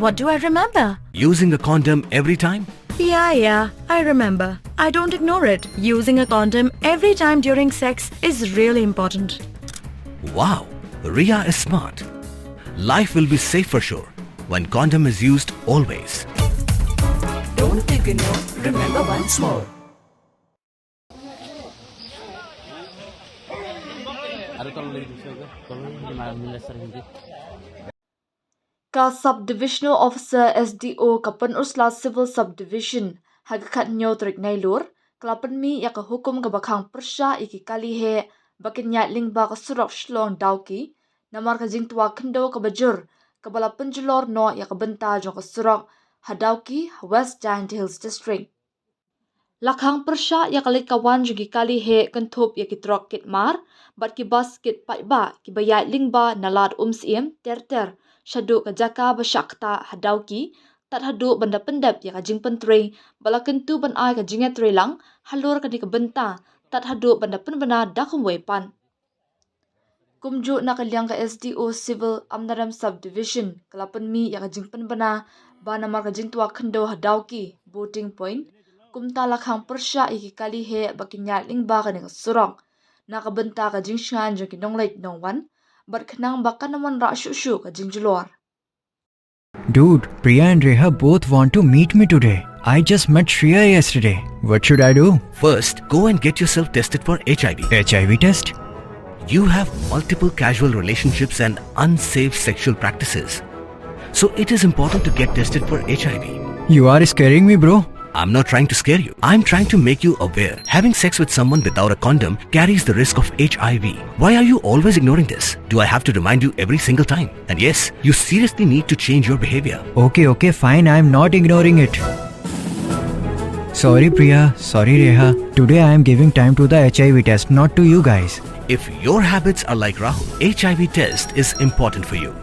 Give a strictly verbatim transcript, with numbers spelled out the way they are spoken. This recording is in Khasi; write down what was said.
What do I remember? Using a condom every time? Yeah, yeah, I remember. I don't ignore it. Using a condom every time during sex is really important. Wow, Ria is smart. Life will be safe for sure when condom is used always. Don't ignore, remember once more. अरे चलो लेके दूसरे को, चलो ये मार मिला सर हिंदी। Ka Sub-Divisional Officer S D O ka Pynursla Civil Sub-Division ha ka khathynñiew tarik Nailur ka la pynmih ïa ka hukum kaba khang pyrshah ïa ki kali heh ba kin ïaid lyngba ka surok Shillong Dawki namar ka jingtwa khyndew kaba jur kaba la pynjulor noh ïa ka bynta jong ka surok ha Dawki ha West Jaintia Hills District. La khang pyrshah ïa ka leit ka wan jong ki kali heh kynthup ïa ki trok kit mar bad ki bas kit paidbah kiba ïaid lyngba na Lad Umsyiem ter ter shaduh ka jaka ba shah ktah ha Dawki tad haduh ban da pyndep ïa ka jingpyntrei ba la kyntu ban ai ka jingïatreilang halor kane ka bynta tad haduh ban da pynbna da kumwei pat. Kumjuh na ka liang ka S D O Civil Amlarem Sub-Division ka la pynmih ïa ka jingpynbna ba namar ka jingtwa khyndew ha Dawki Boating Point kumta la khang pyrshah ïa ki kali heh ba kin ïaid lyngba kane ka surok na ka bynta ka jingshngaiñ jong ki nongleit nongwan bad khnang ba kan ym wanrah shuh shuh ka jingjulor. Dude, Priya and Reha both want to meet me today. I just met Shreya yesterday. What should I do? First, go and get yourself tested for H I V. H I V test? You have multiple casual relationships and unsafe sexual practices. So it is important to get tested for H I V. You are scaring me, bro. I'm not trying to scare you. I'm trying to make you aware. Having sex with someone without a condom carries the risk of H I V. Why are you always ignoring this? Do I have to remind you every single time? And yes, you seriously need to change your behavior. Okay, okay, fine. I'm not ignoring it. Sorry, Priya. Sorry, Reha. Today I am giving time to the H I V test, not to you guys. If your habits are like Rahul, H I V test is important for you.